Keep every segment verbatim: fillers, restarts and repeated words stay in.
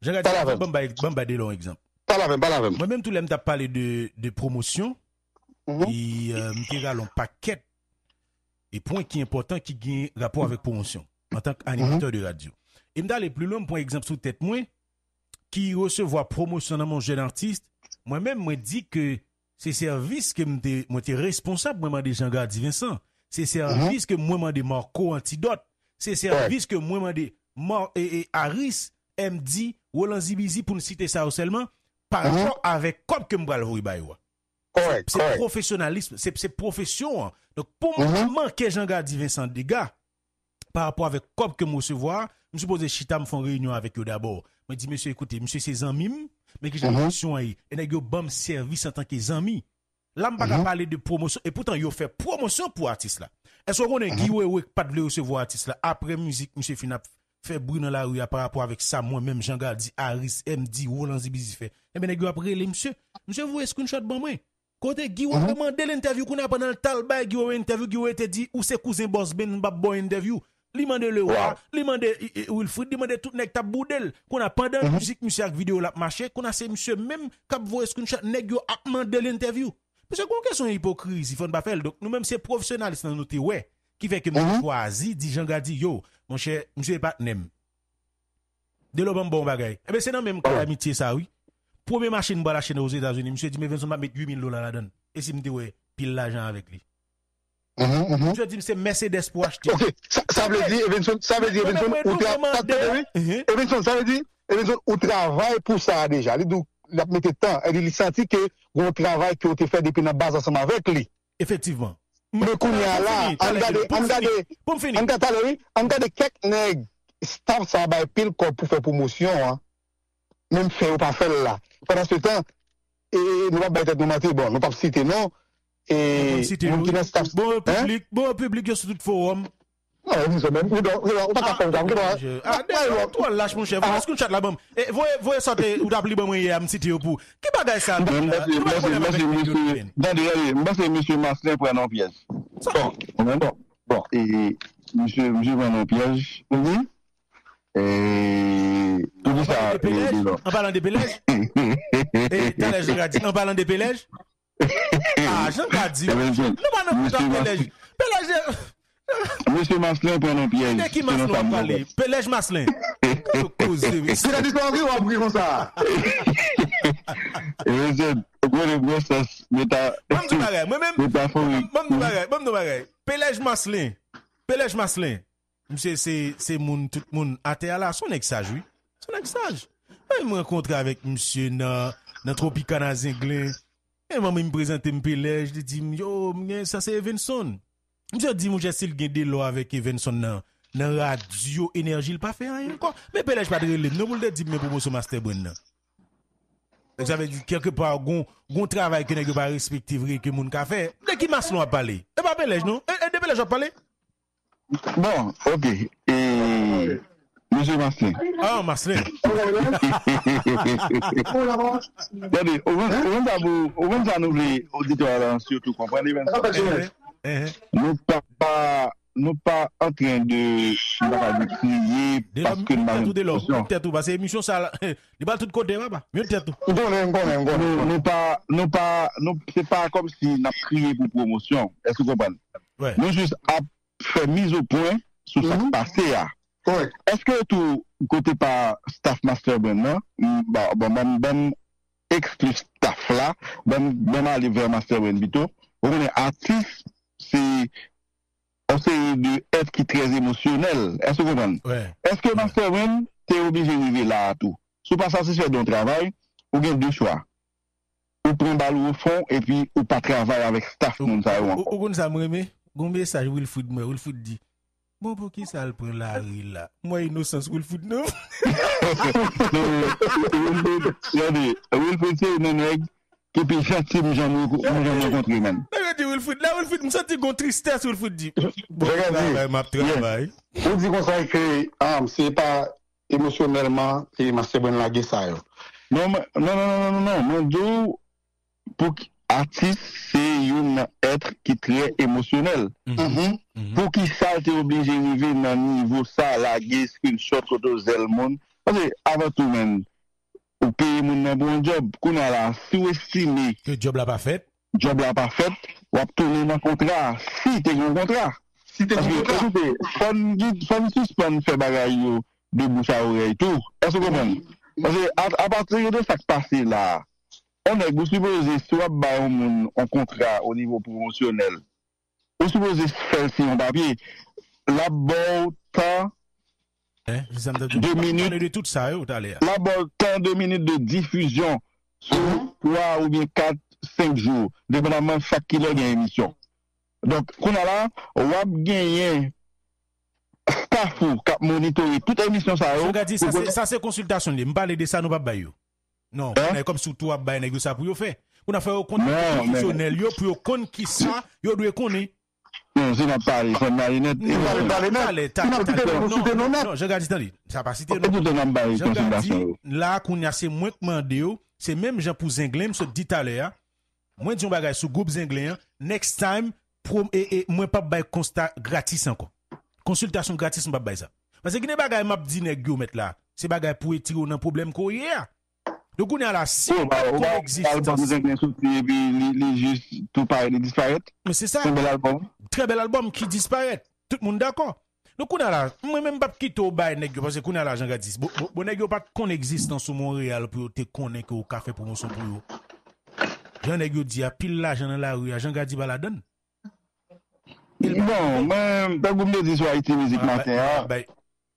Jan Gad di, ban m bay, ban m bay de lòt egzanp. Pale avè m, pale avè m. Mwen menm, tou lè m t ap pale de, de pwomosyon, e, euh, m te rale yon pakèt e pwen ki enpòtan ki gen rapò avèk pwomosyon antank animatè de radyo. E m t ale pi lwen, m pran egzanp sou tèt mwen, ki resevwa pwomosyon nan men yon jèn atis, mwen menm, mwen di ke se sèvis ke m te, mwen te responsab, mwen mande Jean Gardy Vincent. Se sèvis ke mwen mande Marco Antidot. Se sèvis ke mwen mande Mar, e, e, Aris, M D, Roland Zibizi, pou n site sa yo sèlman, pa rapò avèk kòb ke m pral voye ba yo a. Se, se pwofesyonalis, se, se pwofesyon an. Donk, pou m manke Jean Gardy Vincent dega, pa rapò avèk kòb ke m resevwa a, m sipoze chita, m fè yon reyinyon avèk yo dabò. Mwen di, mesye, ekoute, misye se zanmi m, men kijan pwomosyon an ye? E nèg yo ban m sèvis antanke zanmi. La, m pa ka pale de pwomosyon, e poutan yo fè pwomosyon pou atis la. Èske w konnen Guy Wewe pa t vle resevwa atis la apre mizik misye fin ap fè bri nan lari a pa rapò avèk sa mwen menm, Jean Gardy, Aris, M D, Roland Zibizi fè? Enben, nèg yo ap rele misye. Misye voye screenshot ban mwen. Kote Guy Wewe mande l entèvyou, kounye a pandan l t al bay Guy Wewe entèvyou, Guy Wewe te di, ou se kouzen Bòs Ben, m p ap ba w entèvyou. Li mande Leroy, li mande, e, e, Wilfrid, li mande tout nèg k t ap boude l. Kounye a, pandan mizik misye ak videyo l ap mache, kounye a se misye menm k ap voye screenshot nèg yo ap mande l entèvyou. Mesye, gon kesyon ipokrizi, fò n pa fè l. Donk, nou menm, se pwofesyonalis lan nou te wè, ki fè ke m te chwazi di Jean Gardy, yo, monchè, misye e patnè m. De lò ban m ba w bagay. Enben, se nan menm kad amitye sa, wi. Premye machin m pral achte nan Ozetazini, misye di m, Evenson, m ap met uit mil dola ladan l. E si m te wè pil lajan avèk li? Misye di m se Mercedes pou achte. Ok, sa, sa vle di, Evenson, sa vle di, Evenson, ou te ap, tande, wi. Evenson, sa vle di, Evenson, ou travay pou sa a deja. Li di w, l ap mete tan. Li, li santi ke gon travay ke w te fè depi nan baz ansanm avèk li. Efektivman. Men kounye a la, ann gade, ann gade, ann gade, talè, wi, ann gade kèk nèg, staff sa a bay pil kòb pou fè pwomosyon an, menm fè yo pa fè l la. Pandan se tan, e, nou p ap bay tèt nou manti, bon, nou p ap site non, e, moun ki nan staff. Bon, piblik, bon, piblik yo sou tout fowòm. Non, ou menm, ou pa ka fè sa, ou pa. Ah, twò lach, monchè. Voye screenshot la ban m. E, voye, voye sa w te, ou t ap li ban mwen yè a, m site yo pou. Ki bagay sa a, nou pa gen pwoblèm avèk nèg yo. Tande, tande, m panse mesye Marcelin pran nan pyèj. Bon, bon, bon, e, mesye, mesye pran nan pyèj, ou di? E, ou di sa, e, Delò. An palan de Pelèj? E, talè Jean Gardy, an palan de Pelèj? Ah, Jean Gardy, nou pa nan kont ak Pelèj. Pelèj, Mesye Marcelin pran nan pyèj. De ki Marcelin w ap pale? Pelèj Marcelin. Koze, mesye. Ki nan istwa w ap ri, w ap ri konsa? Evenson, ou konnen mwen sans meta, metaforik. Ban m di w bagay, mwen menm, ban m di w bagay, ban m di w bagay. Pelèj Marcelin. Pelèj Marcelin. Misye se, se moun, tout moun atè a la, se yon nèg saj, wi. Se yon nèg saj. Mwen menm m rankontre avèk misye nan, nan Tropicana Zenglen. E manmi m prezante m Pelèj, li di m, yo, m gen, sa se Evenson. Misye di, monchè, si l gen Delò avèk Evenson nan, nan radyo Enèji, l pa fè anyen ankò. Men Pelèj pa t rele m non pou l te di m men pwomosyon Master Brand nan. Donk, sa vle di, kèlkepa, gon, gon travay ke nèg yo pa respekte vre ke moun ka fè. De ki Maslon w ap pale? E pa Pelèj, non? E, e de Pelèj w ap pale? Bon, ok. E, mesye Maslin. Ah, Maslin. Tande, ou konn, ou konn sa pou, ou konn sa nou vle oditè a la sitou konprann, Evenson. Eh, eh. Nou pa, pa, nou pa antren de, nou pa ka di kriye paske nou pa gen pwomosyon. Mete tèt ou, paske emisyon sa la, li pral tout kote, papa. Mete tèt ou. M konnen, m konnen, m konnen. Nou, nou pa, nou pa, nou, se pa kòmsi n ap kriye pou pwomosyon. Èske w konprann? Nou jis ap fè mizopwen sou sa k pase a. Èske tou, kote pa staff Master Brand nan, m, ba, ban, ban, ban m ekskli staff la, ban m, ban m ale vè Master Brand pito. Ou konnen atis, se yon seri de èt ki trè emosyonèl. Èske w konprann? Èske Master Brand te oblije rive la a tou? Si w pa satisfè de yon travay, ou gen de chwa. Ou pran bal ou o fon, epi ou pa travay avèk staff moun sa yo ankò. Ou, ou, ou konn sa m renmen? Gon mesaj Wilfrid mwen, Wilfrid di, bon, poukisa l pran lari la? M wè inosans Wilfrid nan. Wilfrid, tande, Wilfrid se youn nan nèg ki pi janti m janm, m janm rankontre, menn. Nèg yo di Wilfrid, lè Wilfrid, m santi gon tristès, Wilfrid di, bon, travay, m ap travay. Ou di konsa ke, ah, se pa emosyonèlman, e Master Brand lage sa yo. Non, mwen, non, non, mwen di w, pou ki, atis se youn nan èt ki trè emosyonèl. Poukisa l te oblije rive nan nivo sa, lage screenshot kote zèl moun? Paske, avan tou, menn, ou peye moun nan pou yon djòb. Kounye a la, si w estime Ke djòb la pa fèt. djòb la pa fèt, w ap tounen nan kontra a, si te gen yon kontra. Si te gen yon Paske, kontra. Ekoute, fò n, fò n sispann fè bagay yo de bouch a orèy tou. Èske w konprann? Paske a, apati de sa k pase la a, yon nèg ou sipoze, si w ap bay yon moun yon kontra o nivo pwomosyonèl, ou sipoze fè l siyen yon papye. L ap ba w tan, de minit, de tout sa yo talè a. L ap ba w tan, de minit de difizyon sou twa oubyen kat, senk jou, depandamman chak kilè gen emisyon. Donk, kounye a la, w ap genyen staff ou k ap monitore tout emisyon sa yo. Jan Gad di, sa se, sa se konsiltasyon li. M pale de sa, nou p ap bay yo. Non, kounye a kòmsi w tou ap bay nèg yo sa pou yo fè. Kounye a fò yo konn ki pwofesyonèl yo pou yo konn ki sa yo dwe konnen. Non, si n ap pale, fò n pale nèt. Non, pale, pale, pale, talè, talè, talè. Non, non, non, Jan Gad di, tande, sa pa site non. Jan Gad di, la, kounye a, se mwen k mande yo, se menm jan pou Zenglen, m sot di talè a. Mwen di yon bagay sou gwoup Zenglen an, next time, pwom-, e, e, mwen p ap bay konsta gratis ankò. Konsiltasyon gratis, m p ap bay sa. Paske gen de bagay m ap di nèg yo mèt la, se bagay pou retire w nan pwoblèm ke w ye a. Donk, kounye a la, si w pa t konn egzistans. Albòm Zenglen soti epi li, li jis tou parèt, li disparèt. Men se sa. Se yon bèl albòm. Trè bèl albòm ki disparèt. Tout moun dakò. Donk, kounye a la, mwen menm m p ap kite w bay nèg yo, paske kounye a la, Jan Gad di, bon, bon, bon, nèg yo pa t konn egzistans ou Monreyal pou yo te konnen ke w ka fè pwomosyon pou yo. Jan nèg yo di a, pil lajan nan lari a, Jan Gad di pa ladann. Bon, mwen, tankou m te di sou Ayiti Mizik maten an, tande,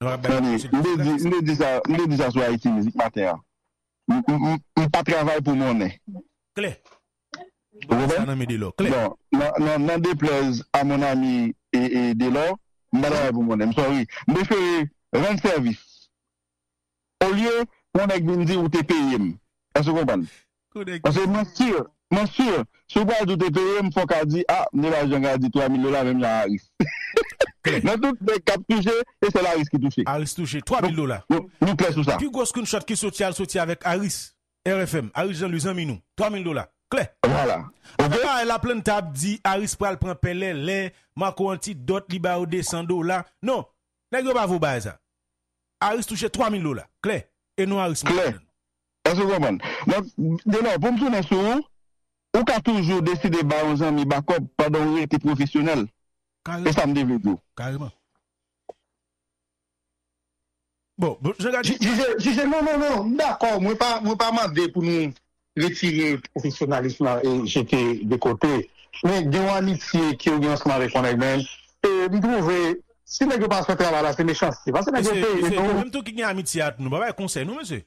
m te di, m te di sa, m te di sa sou Ayiti Mizik maten an. M, m, m, m pa travay pou monnen. Klè. Ou konprann? Sa nan men Delò. Klè. Bon, nan, nan, nan deplèz a mon ami e, e Delò, m pa travay pou monnen. M sorry. M prefere rann sèvis. Olye pou yon nèg vin di ou te peye m. Èske w konprann? Paske mwen si, mwen si, si w pral di ou te peye m, fò w ka di, a, m te bay Jan Gad di twa mil dola menm jan Aris. Nan tout nèg k ap touche, e sèl Aris ki touche. Aris touche twa mil dola. Nou, nou klè sou sa. Pi gwo screenshot ki soti al soti avèk Aris, R F M, Aris Jean Louis, zanmi nou, twa mil dola. Klè. Vwala. Oke. Apre bagay la, Planta ap di Aris pral pran pèlèlè, Marco Antidòt, li ba yo de san dola. Non, nèg yo pa vo bagay sa. Aris touche twa mil dola. Klè. E non Aris Klè. Èske w konprann? Donk, Delò, pou m tounen sou ou, ou ka toujou deside bay yon zanmi bakòp pandan w rete pwofesyonèl. Kareman. E sa m te vle di w. Kareman. Bon, bon, Jan Gad di. Jije, jije, non, non, non, m dakò, mwen pa, mwen pa mande pou nou retire pwofesyonalis lan e jete de kote. Men gen yon amitye ke w gen ansanm avèk yon nèg, men, e m twouve, si nèg yo pa fè travay la, se mechanste. Paske nèg yo peye nou. Mesye, mesye, nou menm tou ki gen amitye ak nou, pa bay konsèy non, mesye.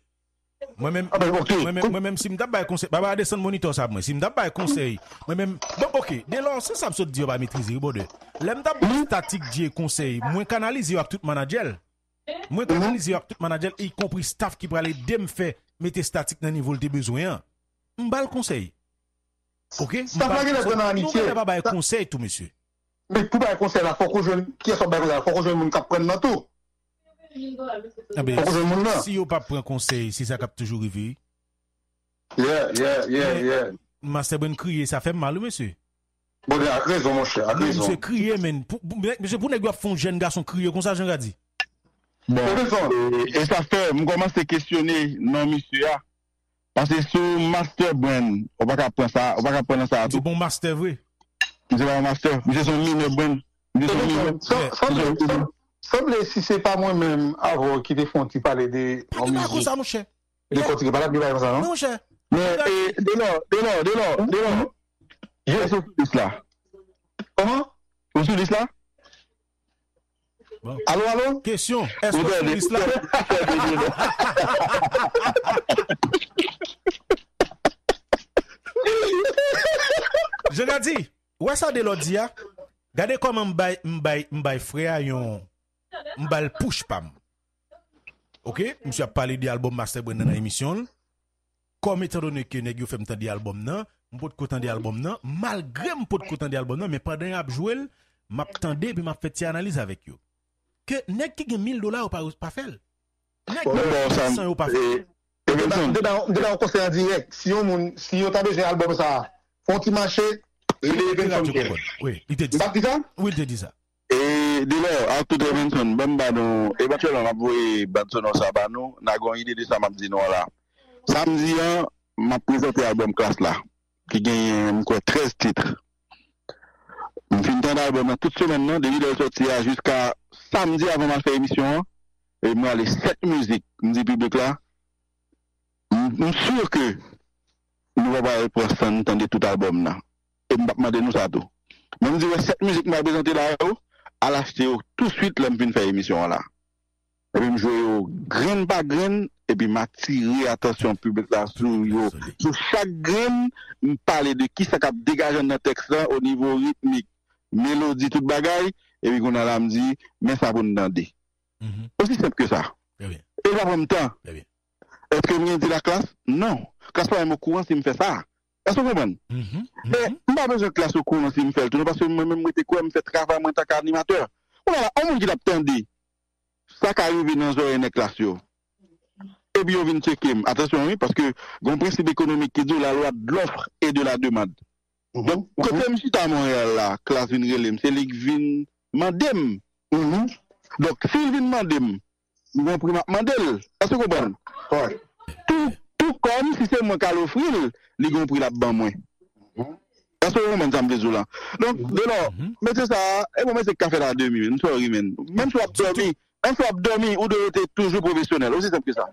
Mwen menm, mwen menm, mwen menm, si m t ap bay konsèy, pa ba desann monitò sa pou mwen. Si m t ap bay konsèy, mwen menm, bon, oke, Delò, se sa m sot di yo pa metrize, wi, brother. Lè m t ap bay Static Dje konsèy, mwen kanalize yo ak tout manadjè l. Mwen kanalize yo ak tout manadjè l, ikonpri staff ki pral ede m fè mete Static nan nivo l te bezwen an. M ba l konsèy. Oke? M ba l konsèy. Nou genlè pa bay konsèy tou, mesye. Men pou bay konsèy la, fòk ou jwenn, kiyès w ap bay konsèy la, fòk ou jwenn moun k ap pran nan tou. Fòk ou jwenn moun nan. Si yo pa pran konsèy, se sa k ap toujou rive, wi. Yeah, yeah, yeah, yeah. Master Brain kriye, sa fè m mal, wi, mesye. Bon, ak rezon, monchè, ak rezon. Mesye kriye, men. Mesye, pou nèg yo ap fè yon jèn gason kriye konsa, Jan Gad di. Bon, e, e sa fè m kòmanse kesyone non misye a. Paske sou Master Brain, ou pa ka pran sa, ou pa ka pran nan sa a tou. Di bon master vre. Misye pa yon master, misye se yon minè brain. Misye se yon minè. Sanble, sanble si se pa mwen menm avè w ki te fè yon ti pale de yon mizik. Pa di bagay konsa, monchè. Dekòtike, pa t ap gen bagay konsa, non? Non, monchè. Men, e, Delò, Delò, Delò, Delò. Jezi Kris la. Kòman? Ou sou lis la? Alo, alo? Kesyon, èske w sou lis la? Jan Gad di, ou wè sa Delò di a? Gade kòman m bay, m bay, m bay frè a yon, m ba l push pa m. Oke, misye ap pale de albòm Master Brain nan nan emisyon l. Kòm etandone ke nèg yo fè m tande albòm nan, m potko tande albòm nan, malgre m potko tande albòm nan, men pandan y ap jwe l, m ap tande epi m ap fè ti analiz avèk yo. Ke nèg ki gen mil dola yo pa, pa fè l. Nèg ki gen san yo pa fè l. M te ba w konsèy an dirèk. Si yon moun, si yo ta bezwen albòm sa a, fè yon ti mache, rele Evenson Pierre. M pa t di sa? Wi, li te di sa. E, Delò, ak tout Evenson, ban m ba nou, evantyèlman m ap voye band sonò sa ba nou, n a gen yon ide de sa m ap di nou an la. Samdi an, m ap prezante albòm Klass la, ki genyen, m kwè, trèz tit. M fin tande albòm nan tout semèn nan, depi lè l sòti a jiska samdi avan m al fè emisyon an, e m rale sèt mizik. M di piblik la, m, m si ke nou pa pral pran san n tande tout albòm nan. E m p ap mande nou sa tou. Men m di, wè, sèt mizik m pral prezante la yo, al achte yo touswit lè m fin fè emisyon an la. Epi m jwe yo grenn pa grenn, epi m atire atansyon piblik la sou yo. Sou chak grenn, m pale de kisa k ap degaje anndan tèks la, o nivo ritmik, melodi, tout bagay, epi kounye a la m di, men sa pou n tande. Osi senp ke sa. E pa pran m tan. Èske m gen di la Klass? Non. Klass pa menm okouran si m fè sa. Èske w konprann? Men m pa bezwen Klass okouran si m fè l tou non, paske mwen menm m rete kwè m fè travay mwen antanke animatè. Kounye a la, yon moun ki t ap tande sa ka rive nan zòrèy nèg Klass yo. Epi yo vin tcheke m. Atansyon wi, paske gen yon prensip ekonomik ki di w la loi de l'offre et de la demande. Donk, kote m chita Monreyal la, Klass vin rele m, se li k vin mande m. Donk, si l vin mande m, m gen yon pri m ap mande l. Èske w konprann? Tou, tou kòm si se mwen k al ofri l, li gen yon pri l ap ban mwen. Èske w konprann sa m vle di w la? Donk, Delò, mesye sa a, e bon, mesye k ka fè l a demi, m sorry, man. Menm si w ap dòmi, menm si w ap dòmi, ou dwe rete toujou pwofesyonèl. Osi senp ke sa.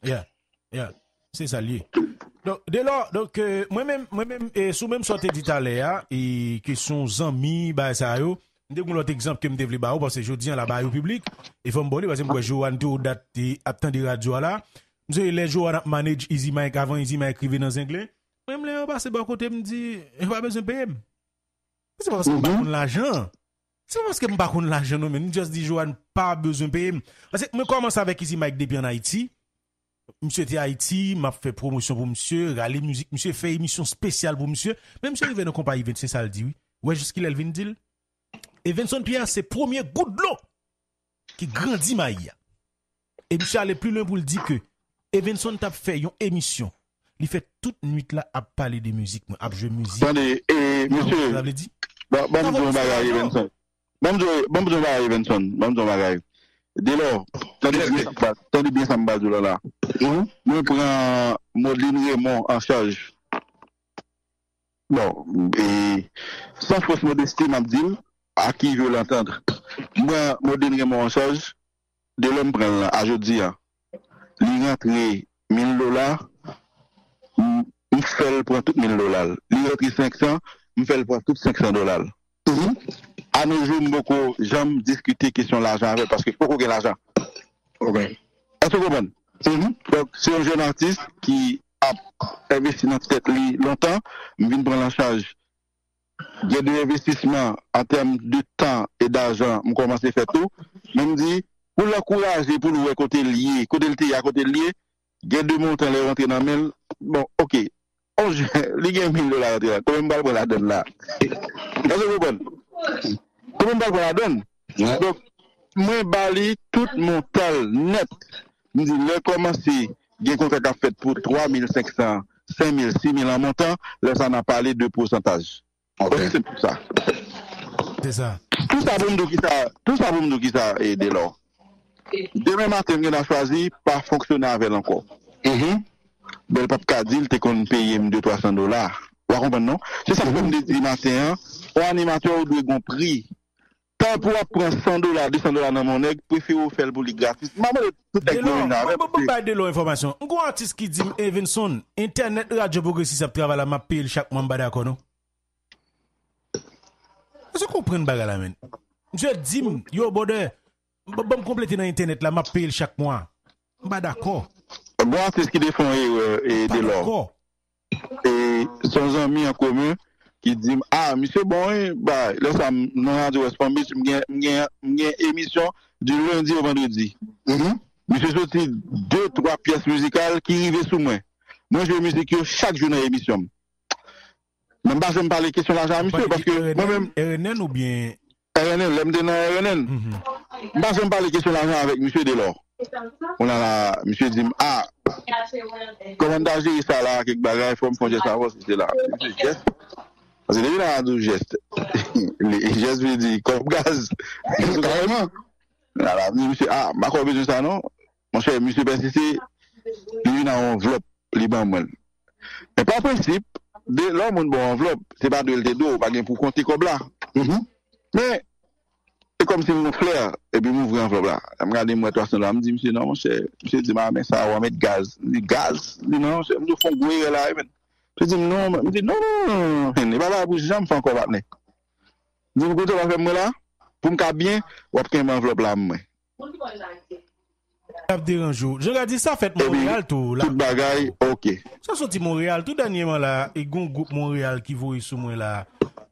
Yeah, yeah. Se sa l ye. Donk, Delò, donk, euh, mwen menm, mwen menm, e sou menm sa w te di talè a, e kesyon zanmi, bagay sa yo, m te gen yon lòt egzanp ke m te vle ba ou, paske jodi a la ba yo piblik, e fò m ba w li, paske m kwè Joanne tou dat te ap tande radyo a la. M sonje lè Joanne ap manage Easy Mike, avan Easy Mike rive nan Zenglen. Mwen, m lè yo pase bò kote m, m di, yo pa bezwen peye m. Se pa paske m pa konn lajan. Se pa paske m pa konn lajan non, men m just di Joanne pa bezwen peye m. Paske mwen kòmanse avèk Easy Mike depi ann Ayiti. Misye te Ayiti, m ap fè pwomosyon pou misye, rale mizik misye, fè emisyon espesyal pou misye. Men misye rive nan konpayi Evens, se sa l di wi. Ou wè jiskilè l vin di l? Evenson Pierre se premye gout dlo ki grandi mayi a. E misye ale pi lwen pou l di ke Evenson t ap fè yon emisyon. Li fè tout nwit la ap pale de mizik mwen, ap jwe mizik. Tande, e, mesye, sa vle di? Ban, ban m di yon bagay, Evenson. Ban m di, ban m di yon bagay, Evenson. Ban m di yon bagay. Delò, tande byen sa m ba, tande byen sa m ba di w la la. Mwen pran Modeline Raymond an chaj. Bon, e, san fos modesti, m ap di l, à qui veut l'entendre. Mwen, Modeline Raymond an chaj, de lè m pran l lan, a jodi a, li rantre mil dola, m, m fè l pran tout mil dola l. Li rantre senk san, m fè l pran tout senk san dola l. Mhm. A nos jours, m poko janm diskite kesyon lajan avè l, paske poko gen lajan. Ok. Èske w konprann? Mhm. Donk, se yon jèn atis ki ap envesti nan tèt li lontan. M vin pran l an chaj. Gen de envestisman an tèm de tan e dajan m kòmanse fè tou. Men m di, pou l ankouraje, pou l wè kote l ye, kote l te ye a kote l ye, gen de montan lè yo rantre nan men l. Bon, ok. On jèn, li gen mil dola rantre la. Konbyen m pral pran ladan l la? Èske w konprann? Konbyen m pral pran ladan l? Donk, mwen ba li tout montan l nèt. M di, lè kòmanse gen kontra k ap fèt pou twa mil senk san, senk mil, sis mil an montan, lè sa n a pale de pousantaj. Ok. Osi senp ke sa. Se sa. Tou sa pou m di w kisa, tou sa pou m di w kisa, e, Delò. Demen maten, m gen dwa chwazi pa fonksyone avè l ankò. Mhm. Men l p ap ka di l te konn peye m de twa san dola. W a konprann, non? Se sa k fè m te di maten an, yon animatè ou dwe gon pri. Tanpri w ap pran san dola, de san dola nan men yon nèg, prefere w fè l pou li gratis. M ap mande tout nèg yo vin avè m. Delò, ban, ban, ban bay Delò enfòmasyon. M gon atis ki di m, Evenson, entènèt Radyo Pwogresis ap travay la, m ap peye l chak mwa, m pa dakò, non. Èske w konprann bagay la, menn? Misye di m, yo, brother, ban, ban m konplete nan entènèt la, m ap peye l chak mwa. M pa dakò. Bon atis ki te fè yon erè, e, Delò. M pa dakò. E, se yon zanmi an komen ki di m, a, misye bon, wi, bay, lè sa m nan radyo West Palm Beach, m gen, m gen, m gen emisyon di lendi o vandredi. Mhm. Misye soti de, twa pyès mizikal ki rive sou mwen. Mwen jwe mizik yo chak jou nan emisyon m. Men m pa janm pale kesyon lajan a misye, paske mwen menm, R N N oubyen? R N N, lè m te nan R N N. Mhm. M pa janm pale kesyon lajan avèk misye Delò. Kounye a la, misye di m, a, kòman m ta jere sa la, kèk bagay, fò m fè yon jès avè w, sesi sela. Misye, jès. Paske depi nan radyo jès, li, jès vle di kòb gaz. Kareman. Kounye a la, m di misye, a, m pa kwè w bezwen sa non. Monchè, misye pèsiste, li vin ak yon anvlòp. li ban mwen l. Men pa prensip, de, lè yon moun ba w anvlòp, se pa dwe l te dwe w, ou pa gen pou w konte kòb la. Men, se kòmsi m gon flè, epi m ouvri anvlòp la. M gade, m wè twa san dola, m di misye, "Non, monchè." Misye di m, "A, men sa, w a met gaz." M di, "Gaz?" Li di, "Non, monchè." M di, "Ou fè yon gwo erè la wi, men." Misye di m, "Non, men," m di, "Non, non, non, non, non, e pa bagay pou jan m fè ankò, patnè." M di, "Ou konn sa w ap fè mwen la? Pou m ka byen, w ap kenbe anvlòp la mwen." Ap deranje w. Jan Gad di sa fèt Monreyal tou. Tout bagay, ok. Sa soti Monreyal tou dènyèman la, e gon gwoup Monreyal ki voye sou mwen la.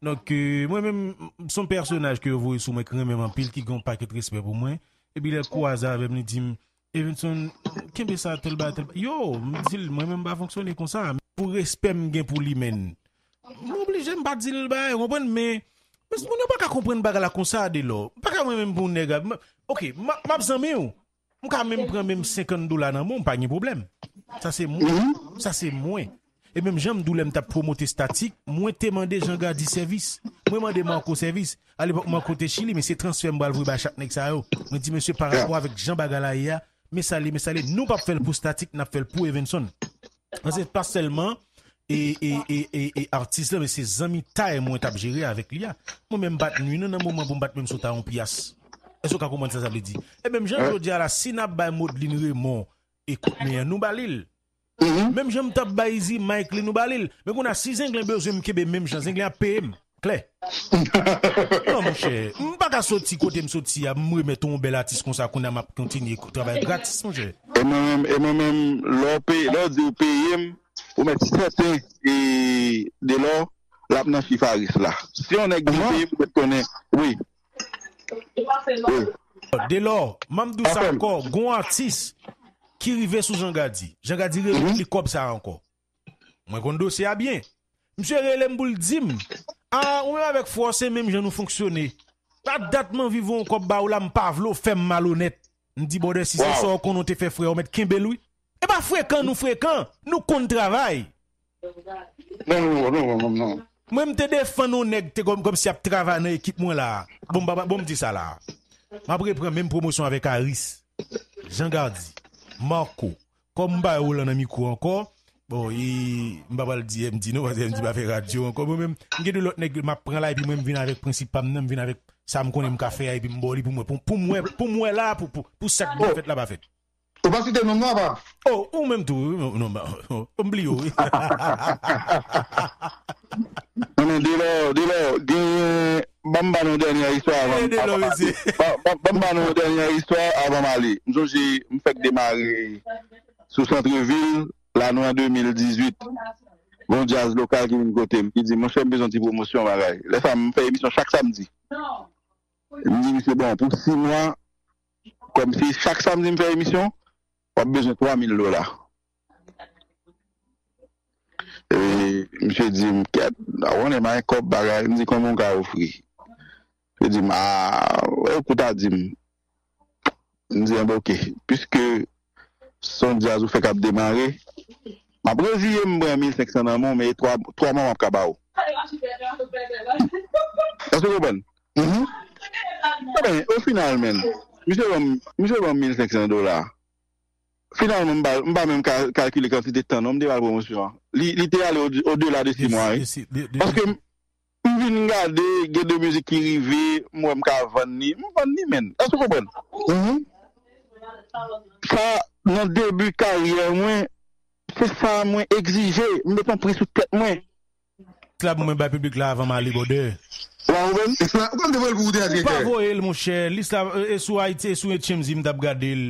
Donk, euh, mwen menm, se yon pèsonaj ke yo voye sou mwen ki renmen m anpil, ki gen yon pakèt respè pou mwen. Epi lè l kwaze avè m, li di m, "Evenson, kenbe sa, tèl bagay, tèl bagay." Yo, m di l, "Mwen menm m pa fonksyone konsa." Pou respè m gen pou li, menn. M oblije m pa di l bagay, ou konprann, men, men moun yo pa ka konprann bagay la konsa, Delò. M pa ka mwen menm pou yon nèg ap, ok, m ap, m ap zanmi w. M ka menm pran menm senkant dola nan men w, m pa gen pwoblèm. Sa se mwen. Sa se mwen. E menm jan m di w lè m t ap pwomote Statik, mwen te mande Jan Gad sèvis. Mwen mande Marco sèvis. Alepòk, Marco te Chili, men se transfè m pral voye bay chak nèg sa yo. Mwen di, "Mesye, parapò avèk jan bagay la ye a, men sa l ye, men sa l ye, nou p ap fè l pou Statik, n ap fè l pou Evenson." Paske pa sèlman e, e, e, e, e atis la, men se zanmitay mwen t ap jere avèk li a. Mwen menm m pa t nwi nou nan moman pou m pa t menm sot a yon pyas. Èske w ka konprann sa sa vle di? E menm jan jodi a la, si n ap bay Modlin Raymond e kout men an, nou ba li l. Menm jan m t ap bay Easy Mike li, nou ba li l. Men kounye a, si Zenglen bezwen m kenbe menm jan, Zenglen ap peye m. Klè. Non, monchè, m pa ka soti kote m soti a, m remèt yon bèl atis konsa, kounye a m ap kontinye travay gratis, monchè. E mwen menm, e mwen menm, lè w peye, lè w di w peye m, ou mèt sèten e Delò, l ap nan chif Aris la. Si yon nèg vin peye m, ou mèt konnen, wi. Delò, m ap di w sa ankò, gon atis ki rive sou Jan Gad. Jan Gad remèt li kòb sa a ankò. Mwen konn dosye a byen. Misye rele m pou l di m, "A, ou menm avèk frè w se menm jan nou fonksyone. Pa dat m anvi voye yon kòb ba ou la, m pa vle w fè m malonèt." M di, "Brother, si se sa w konnen w te fè frè w, mèt kenbe l wi." E pa frekan nou frekan, nou konn travay. Non, non, non, non, non. Mwen m te defann yon nèg te kòm, kòmsi ap travay nan ekip mwen la. Bon, m pa, bon, m di sa la. M ap reprann menm pwomosyon avèk Aris, Jan Gad, Marco. Kòm m pa wè Roland nan mikwo ankò, bon, e, m pa pral di M D non, paske M D pa fè radyo ankò. Mwen menm, m gen de lòt nèg m ap pran la, epi mwen m vin avèk prensip pa m nan, m vin avèk sa m konnen m ka fè a, epi m ba w li pou mwen, pou, pou mwen, pou mwen la, pou, pou, pou sa k dwe fèt la pa fèt. Ou pa site non m non, apa? Oh, ou menm tou, non, non, m bliye w, wi. Non, men, Delò, Delò, genyen, ban m ba nou dènyè istwa avan, avan m ale. Ban, ban, ban m ba nou dènyè istwa avan m ale. M sonje, m fèk demare sou Santrevil, la nou an de mil dizuit. Gon djaz lokal ki vin kote m, ki di, "Monchè, m bezwen ti pwomosyon bagay." Lè sa, m fè emisyon chak samdi. M di misye, "Bon, pou sis mwa, kòm se chak samdi m fè emisyon, w ap bezwen twa mil dola." E misye di m, "Kèt, a konnen m a gen kòb bagay." M di, "Konbyen w ka ofri?" Misye di m, "A, wè, ou ta di m." M di, "Enben, oke, piske se yon djaz ou fèk ap demare, m ap reziye m pran mil senk san nan men w, men e twa, twa mwa m ap ka ba w." Èske w konprann? Enben, o final, menn, misye ban m, misye ban m mil senk san dola. Finalman, m pa, m pa menm ka, kalkile kantite tan non m te ba l pwomosyon an. Li, li te ale o, odela de sis mwa, wi. Paske m, m vin gade, gen de mizik ki rive, m wè m ka vann li, m vann li, menn. Èske w konprann? Sa, nan debi karyè mwen, se sa mwen egzije. M met yon pri sou tèt mwen. Lis la pou mwen bay piblik la avan m ale, brother. Ou pa voye l pou ou te al direktè. Ou pa voye l, monchè. Lis la, e, e sou Ayiti, e sou H M Z m t ap gade l.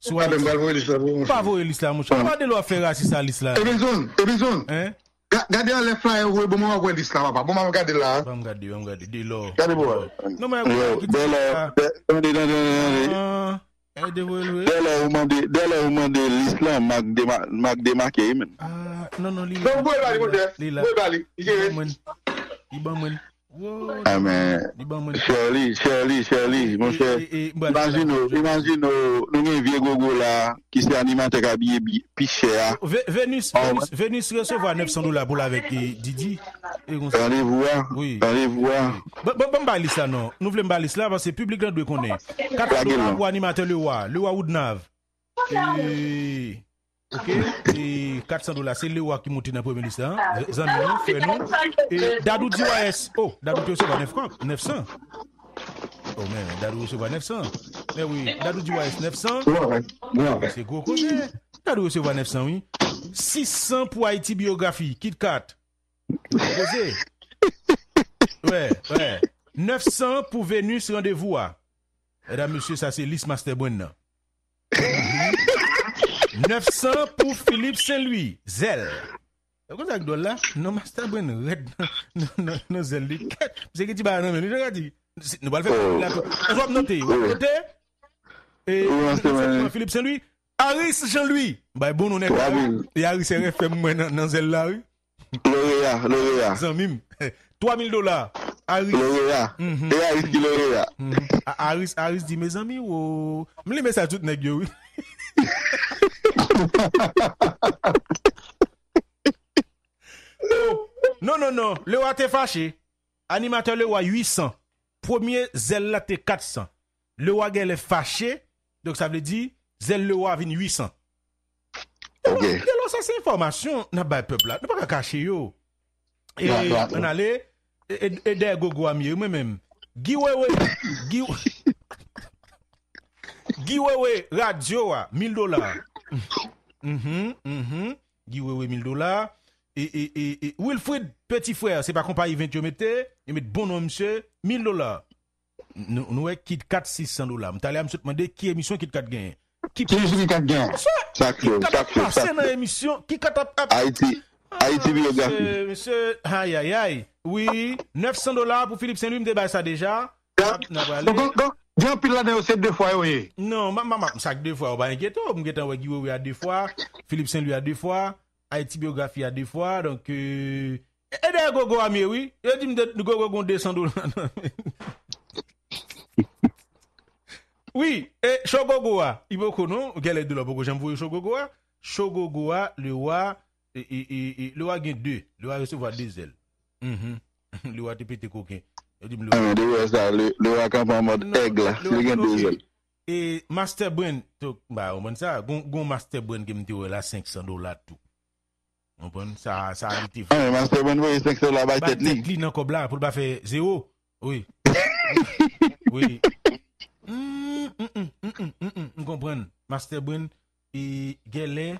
Sou Ayiti. Ou pa voye lis la pou mwen. Ou pa voye lis la, monchè. Papa Delò ap fè rasis a lis la. Ebenson, Ebenson. Hein? Gade anlè flyer ou voye ban mwen, w ap wè lis la, papa. Ban mwen gade l la. Ban m gade, ban m gade. Delò. Gade pou wè. Non, men, Delò, tande, tande, tande, tande. Dèlè ou mande, dèlè ou mande lis lan, m ak dema-, m ak demake wi menn. Ah, non, non, li la. Non, voye ba li, monchè. Voye ba li. Li jere. Li ban mwen. Li ban mwen. Li ban mwen. Shirley, Shirley, Shirley, monchè. Imajine w, imajine w, nou gen vye gogo la, ki se animatè k abiye pi chè a. Venus, Venus, Venus resevwa nèf san dola pou l avèk Didi. Randevou a. Wi. Randevou a. Ban m bay lis la non. Nou vle m bay lis la paske piblik lan dwe konnen. Kat san dola pou animatè Lewa, Lewa Woodnav. E Ok, e kat san dola, se Lewa ki monte nan premye lis la. Zanmi nou, frè nou. E Dadou D Y S, oh, Dadou te resevwa nèf frank, nèf san. Oh, men, Dadou resevwa nèf san. Men wi, Dadou D Y S nèf san. Se gwo koze. Dadou resevwa nèf san, wi. Sis san pou Ayiti Biyografi, KitKat. Koze. Wè, wè. Nèf san pou Venus Randevou a. Medam, mesye, sa se lis Master Brain nan. Nèf san pou Philippe Saint-Louis, Zèl. Ou konn sa k dwòl la? Non, Master Brain rèd nan, nan, nan, nan Zèl li. Kèt, misye gen ti bagay nan men li, jan di. Si, nou pral fè la tou. Èske w ap note? W ap note? E, Philippe Saint-Louis. Aris Jean Louis. Bay bon non nèg la. E Aris R F M mwen nan, nan Zèl la, wi. Loreya, Loreya. Zanmi m. Twa mil dola. Aris. Loreya. Mhm. E Aris ki Loreya. Mhm. A- Aris, Aris di, mezanmi, wo. M li mesaj tout nèg yo, wi. Oh. Non, non, non. Lewa te fache. Animatè Lewa, uit san. Premye Zèl la te kat san. Lewa genlè fache. Donk, sa vle di, Zèl Lewa vin uit san. Ok. Delò, sa se enfòmasyon n ap bay pèp la. Nou pa ka kache yo. E, ann ale. E, e, e dèyè gogo a m ye, mwen menm. Guy Wewe, Guy, Guy Wewe, radyo a, mil dola. Mhm, mhm. Guy Wewe, mil dola. E, e, e, e Wilfrid, peti frè, se pa konpayi vent yo mete, yo met bon non misye, mil dola. Nou, nou wè KitKat sis san dola. M talè a m sot mande ki emisyon KitKat genyen. Ki Ki emisyon KitKat genyen? Sa, KitKat ap pase nan emisyon, KitKat ap, ap Ayiti, Ayiti Biyografi. Mesye, mesye, ayayay. Wi, nèf san dola pou Philippe Saint-Louis, m te bay sa deja. N ap, n ap prale. Donk, donk, gen anpil ladan yo, se de fwa yo ye. Non, m ap, m ap, m ap, sa k de fwa, ou pa enkyete w, m gentan wè Guy Wewe a de fwa, Philippe Saint-Louis a de fwa, Ayiti Biyografi a de fwa, donk, euh, e, e dèyè gogo a m ye, wi. Yo di m de, gogo gon de san dola. Wi, e cho gogo a, li poko non, genlè de lò poko janm voye cho gogo a. Cho gogo a, Lewa, e, e, e, e, Lewa gen de. Lewa resevwa de Zèl. Mhm. Lewa te pete koken. Yo di m Lewa. Ah, men, de wè sa, le, Lewa kanpe an mòd èg la. Si li gen de zèl. E Master Brain, tou, ba, ou konprann sa? Gon, gon Master Brain ke m te wè la, senk san dola tou. Ou konprann? Sa, sa li te fè. Ah, men Master Brain voye senk san dola bay tèt li. Bay tèt li nan kòb la, pou l pa fè zewo. Wi. Wi. Mm, mm, mm, mm, mm, mm, mm, m konprann. Master Brain, e, genlè,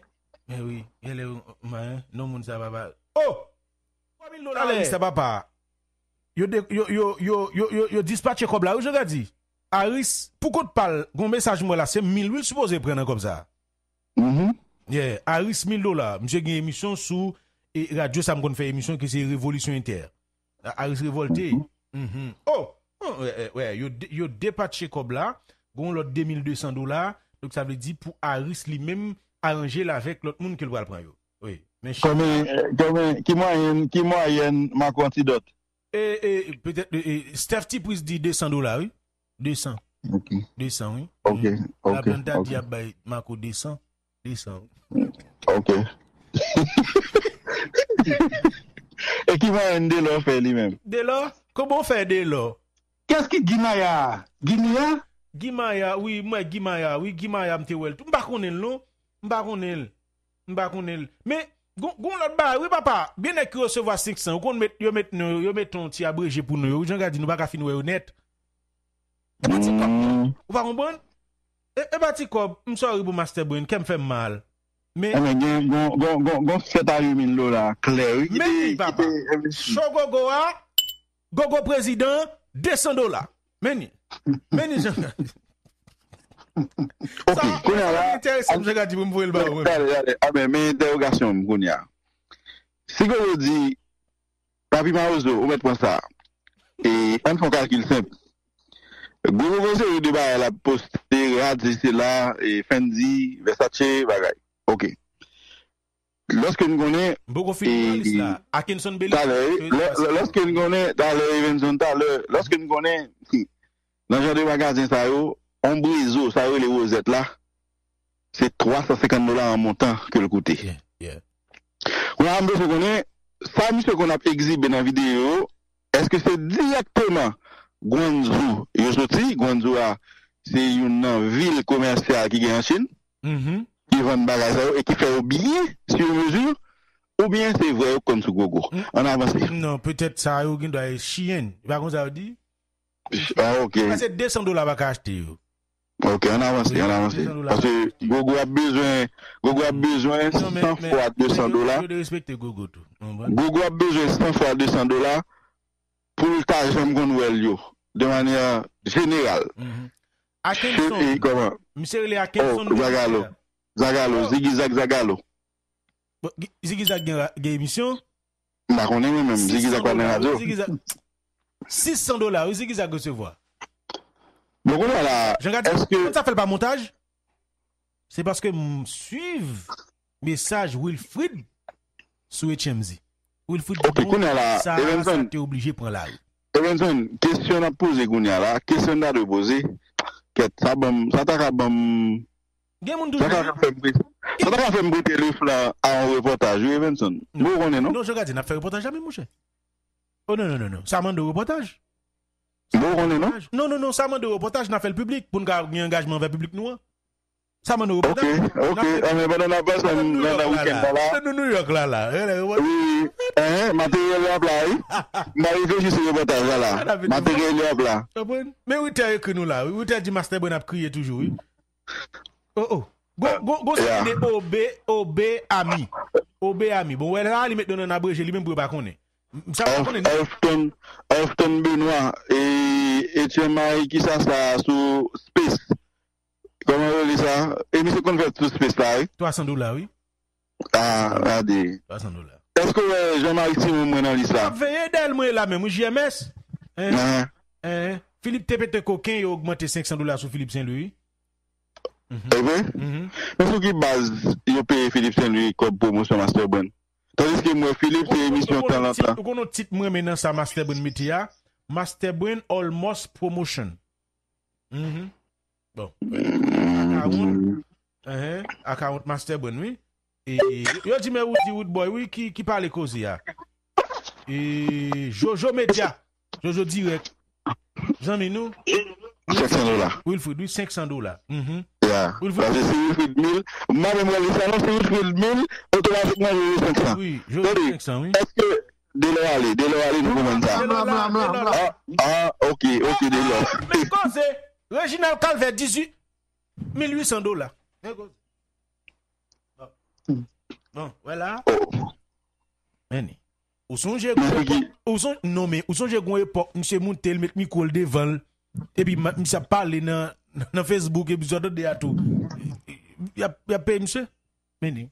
men wi, genlè, mwen, non moun sa pa, pa. Oh! Twa mil dola, Aris, sa papa. Yo, de, yo, yo, yo, yo, yo, yo dispatche kòb la, wi, jan gad di. Aris, pou kont pa l, gon mesaj mwen la, se mil wi l sipoze pran nan kòb sa. Mhm. Yeah, Aris mil dola. Misye gen emisyon sou, e, radyo sa m konn fè emisyon ki se Revolisyon Entè. A- Aris revòlte. Mhm. Oh! Oh, wè, wè, wè, yo, de- yo depatche kòb la, gon lòt de mil de san dola, donk sa vle di pou Aris li menm aranje l avèk lòt moun ke l pral pran yo. Wi, men China Konbyen, konbyen, ki mwayèn, ki mwayèn Marco Antidot? E, e, petèt, e, e, Steph Tipris di de san dola, wi. De san. Ok. De san, wi. Ok, ok. Laplanta di ap bay Marco de san. De san. Ok. E ki mwayèn Delò fè li menm? Delò? Kòman w fè Delò? Kiyès ki Guy Maya a? Guy Maya? Guy Maya, wi, m wè Guy Maya, wi, Guy Maya, m te wè l tou. M pa konnen l, non. M pa konnen l. M pa konnen l. Men, gon, gon lòt bagay, wi, papa. Gen nèg ki resevwa senk san, ou konn met, yo met non, yo met yon ti abreje pou non yo. Jan gad di, nou pa ka fin wè yo nèt. E pa ti kòb, non. Ou pa konprann? E, e pa ti kòb, m sorry pou Master Brain, kè m fè m mal. Men, men gen, gon, gon, gon, gon sèt a uit mil dola klè, wi, ki men te, li, ki papa. Te envesti. Cho gogo a, gogo prezidan, de san dola. Men li. Men li, jan. Ok, sa, kounye a la, sa enterese m, jan gad di pou m voye l ba ou, men. Gade, gade, a, men, men entèwogasyon m kounye a. Si gogo di, Papi Mawozo, ou mèt pran sa. E ann fè yon kalkil senp. Gwo gwo seri de bagay l ap poste, rad, sesi, sela, e Fendi, Versace, bagay. Ok. Lòske n konnen, m poko fini pran lis la. Akenson Belizaire, talè, wi, lò- lò- lòske n konnen, talè, Evenson, talè, lòske n konnen, nan jan de magazen sa yo, yon brezo, sa yo rele wozèt la, se twa san senkant dola an montan ke l koute. Yeah, yeah. Kounye a, m bezwen konnen, sa misye konn ap egzibe nan videyo yo, èske se dirèkteman Guangzhou yo soti? Guangzhou a, se youn nan vil komèsyal ki gen an Chin. Mhm. ki vann bagay sa yo e ki fè yo byen, sur mesure, oubyen se vre yo konn sou gogo? Ann avanse. Non, petèt sa yo gen dwa e chiyen. E pa konsa yo di? Ah, ok. Pase de san dola pa ka achte yo. Ok, ann avanse, ann avanse. Paske gogo ap bezwen, gogo ap bezwen san fwa de san dola. Yo derespekte gogo tou. Gogo ap bezwen san fwa de san dola pou l ta janm konn wè l yo, de manyè jeneral. Akenson. Misye rele Akenson. Zagalo. Zagalo, Zigizag Zagalo. Zigizag gen emisyon? M pa konnen mwen menm, Zigizag pa nan radyo. Sis san dola, wi, Zigizag resevwa. Bon, kounye a la, èske sa fè l pa montaj? Se paske m swiv mesaj Wilfrid sou H M Z. Wilfrid di kounye a la, sa, sa te oblije pran lari. Evenson, kesyon n ap poze kounye a la, kesyon n ta dwe poze, kèt, sa ban m, sa ta ka ban m Gen moun toujou. Sa ta ka fè m prete, sa ta ka fè m prete le flan a yon repòtaj, wi, Evenson. Bon, ou konnen, non? Non, Jean Gardien, n ap fè repòtaj la menm, monchè. Oh, non, non, non, non. Sa mande yon repòtaj. Bon, ou konnen, non? Non, non, non, sa mande yon repòtaj, n ap fè l piblik, pou n ka gen angajman anvè piblik nou an. Sa mande yon repòtaj. Ok, ok. Anben, pandan n ap pase nan wikenn nan la. Nou New York la, la. Wi, wi. Hein, materyèl yo ap la, wi. M pa reflechi sou repòtaj la, la. Materyèl yo ap la. Men Witè ekri nou la, wi. Witè di Master Brain ap kriye toujou, wi. Oh, oh. Gon, gon, gon seri de O B, O B Ami. O B Ami. Bon, wè la, li met non nan abreje, li menm pou yo pa konnen. Sa pa konnen. Often, Often Benoit, e, Etienne Marie, ki sa sa sou Space. Kòman yo rele sa? E misye konn fè sou Space la, wi. Twa san dola, wi. Ah, gade. Twa san dola. Èske w wè Jean-Marie Simon mwen nan lis la? M ap veye dèyè l mwen la menm, wi, J M S. Hein? Hein? Philippe te pete koken, yo ogmante senk san dola sou Philippe Saint-Louis. Epe, men sou ki baz yo peye Philippe Saint-Louis kòb pwomosyon Master Brand? Tandiske m wè Philippe se emisyon tanlantan. Ou konn yon tit mwen renmen nan sa Master Brand mete a? Master Brand Almost Promotion. Bon. Account. Account Master Brand, wi. E, yo di men Woody Woodboy, wi, ki, ki pale koze a. E, Jojo Media. Jojo Direct. Zanmi nou. Senk san dola. Wilfrid, wi, senk san dola. Ya. Paske si Wilfrid mil, m pa menm rele sa non, si Wilfrid mil, otomatikman Jojo senk san. Wi, Jojo senk san, wi. Èske Delò ale, Delò ale, nou konprann sa. Ah, ah, ok, ok, Delò. Men koze, Reginald Calvert, dizuit mil uit san dola. Men koze. Bon, wè la. Men, ou sonje gon epòk, ou sonje, non, men, ou sonje gon epòk, misye moute, l met mikwo l devan l, epi misye ap pale nan, nan Facebook, epi zòt de a tou. Y ap, y ap peye misye? Men li.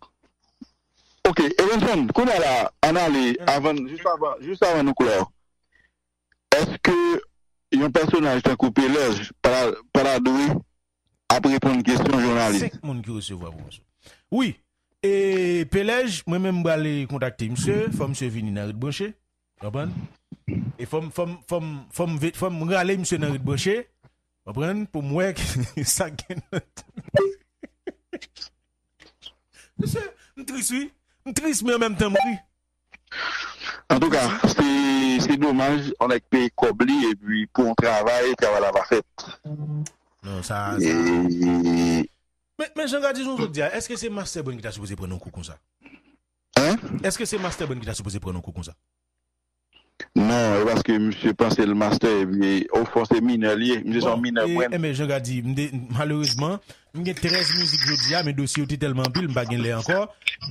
Ok, Evenson, kounye a la, ann ale, avan, jis avan, jis avan nou klò. Èske yon pèsonaj tankou Pelèj pa ta dwe ap reponn kesyon jounalis? Senk moun ki resevwa pwomosyon. Wi. E Pelèj, mwen menm m prale kontakte misye, fò misye vini nan Ret Branche. Konprann? E fò m, fò m, fò m, fò m, fò m rale misye nan Ret Branche. Konprann? Pou m wè sa gen nan. Mesye, m tris wi. M tris men an menm tan m ri. Antouka, se, se domaj, yon nèg peye kòb li epi pou yon travay, travay la pa fèt. Non, sa, sa. Men, men Jean Gardison, jodi a, èske se Master Brand ki ta sipoze pran yon kou konsa? Hein? Èske se Master Brand ki ta sipoze pran yon kou konsa? Non, e paske misye panse l master, epi ofon se minè li ye. Misye se yon minè Brand. Enben, Jean Gardison, malerezman, m gen trèz mizik jodi a, men dosye yo te tèlman anpil, m pa gen lè ankò.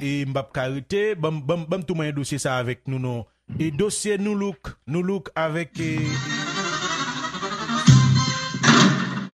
E m p ap ka rete. Ban m, ban m, ban m tou manyen dosye sa avèk nou non. E dosye Nou Look, Nou Look avèk, e,